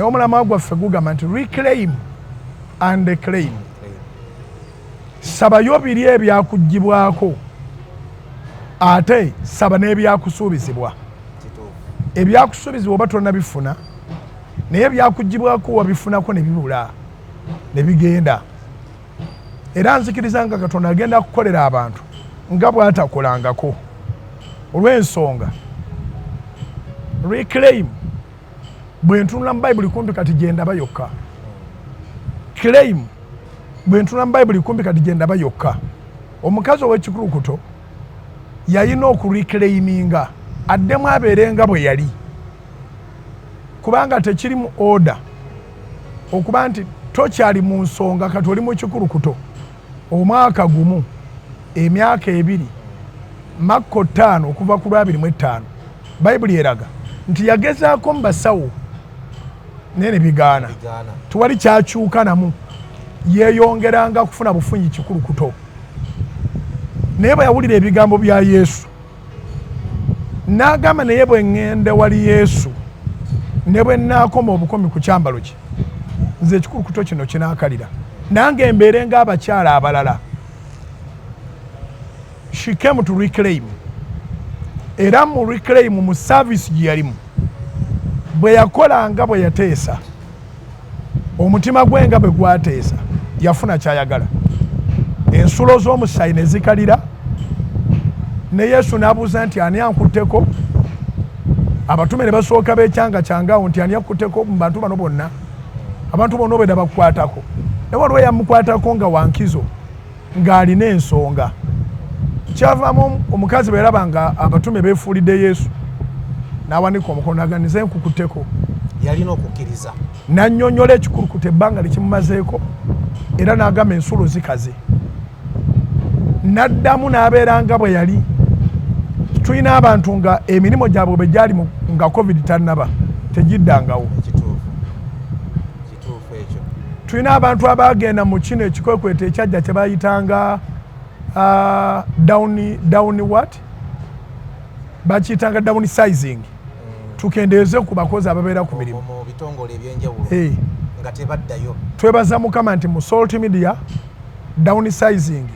Naye omulamwa gwaffe gugamba nti reclaim and claim. Sabayo biri ebyakugibwako, ate saba n'ebyakusuubizibwa. Ebyakusuubizibwa oba tonnabifuna, naye ebyakugibwako wabifunako ne bibula ne bigenda. Era nzikiriza nga Katonda agenda kukolera abantu nga bw'atakolangako olw'ensonga reclaim. Bwe ntunula mu Bayibuli kumpi kati gye ndaba yokka. Claim, bwe ntunula mu Bayibuli kumpi kati gye ndaba yokka. Omukazi ow'ekikulukuto yalina okureclaiminga addemu abeere nga bwe yali, kubanga tekiri mu order okuba nti tokyali mu nsonga, kati oli mu kikulukuto omwaka gumu, emyaka 2. Makko 5 okuva ku lwa 25, Bayibuli eraga nti yagezaako mu basawo naye ne bigaana. Tewali kyakyuka namu, yeeyongeranga kufuna bufunyi kikulukuto. Naye bwe yawulira ebigambo bya Yesu n'agamba, "Naye bwe ŋŋenda wali Yesu, ne bwe nnaakoma obukomi ku kyambalo kye, nze ekikulukuto kino kinaakalira, nange mbeere ng'abakyala abalala." She came to reclaim. Era mu reclaim, mu service gye yalimu, bwe yakola nga bwe yateesa, omutima gwe nga bwe gwateesa, yafuna kyayagala. Ensulo z'omusaayi ne zikalira, ne Yesu n'abuuza nti, "Ani ankutteko?" Abatume ne basooka bekyanga kyangawo nti, "Ani akutteko mu bantu bano bonna? Abantu bonna obwedda bakukwatako." Naye waliwo eyamukwatako nga wankizo, ng'alina ensonga. Kyavaamu omukazi bwe yalaba nga abatume beefuulidde Yesu, n'awanika omukono naganize, "Nkukutteko." Yalina okukkiriza. Nannyonnyola ekikulukuto ebbanga likimumazeeko, era n'agamba ensulo zikaze, n'addamu n'abeera nga bwe yali. Tulina abantu nga emirimu gyabwe bwe gyali nga COVID tannaba tegiddangawo. Kituufu ekyo. Tulina abantu abagenda mu kino ekikwekweto ekyajja kye bayitanga down what bakiyitanga down sizing, tukendeeze ku bakozi ababeera ku mirimu mu bitongole ebyenjawulo nga tebaddayo. Twebaza Mukama nti mu Salt Media down sizing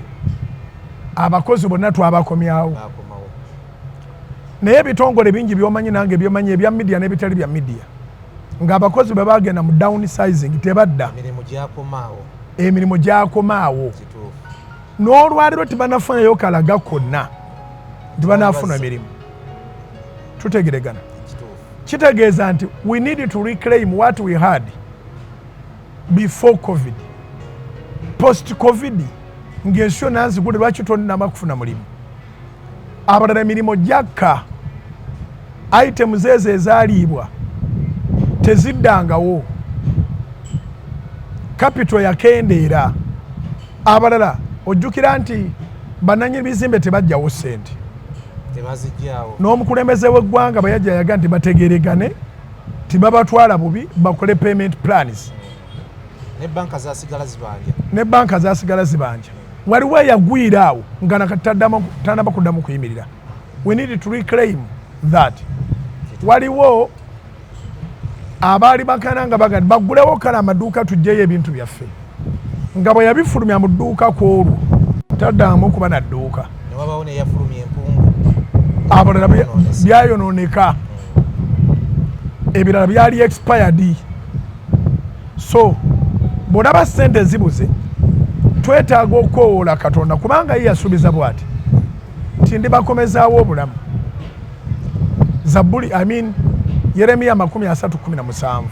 abakozi bonna twabakomyawo. Bakomawo. Naye ebitongole bingi byomanyi nange byomanyi, ebya media n'ebitali bya media, ng'abakozi bwe bagenda mu down sizing tebadda. Emirimu gyakomaawo. Emirimu gyakomaawo. N'olwaliro tebanafunayo kalaga konna nti banaafuna emirimu. Tutegeregana? Kituufu. Kitegeeza nti we need to reclaim what we had before COVID. Post COVID ng'ensi yonna nzigule, lwaki tonnaba kufuna mulimu? Abalala emirimu gyakka, items ezo ezaaliibwa teziddangawo, capital yakendeera. Abalala ojjukira nti bannanyini bizimbe tebajjawo ssente. Tebazijjaawo. N'omukulembeze w'eggwanga bwe yajja yaga nti bategeregane, tibabatwala bubi, bakole payment plans. Ne banka zasigala zibanja. Ne banka zasigala zibanja. Waliwo eyagwira awo nga nakati tanaba kuddamu kuyimirira. We need to reclaim that. Waliwo abaali bakana nga baga nti baggulewo kale amaduuka tugyeyo ebintu byaffe, nga bwe yabifulumya mu dduuka ku olwo taddamu kuba na dduuka. Ne wabawo neyafulumya empungu. Abalala byayonooneka, ebirala byali expired. So bw'olaba sente zibuze, twetaaga okukoowoola Katonda, kubanga ye yasuubiza bw'ati nti, "Ndibakomezaawo obulamu." Zabbuli, I mean, Yeremiya 30:17.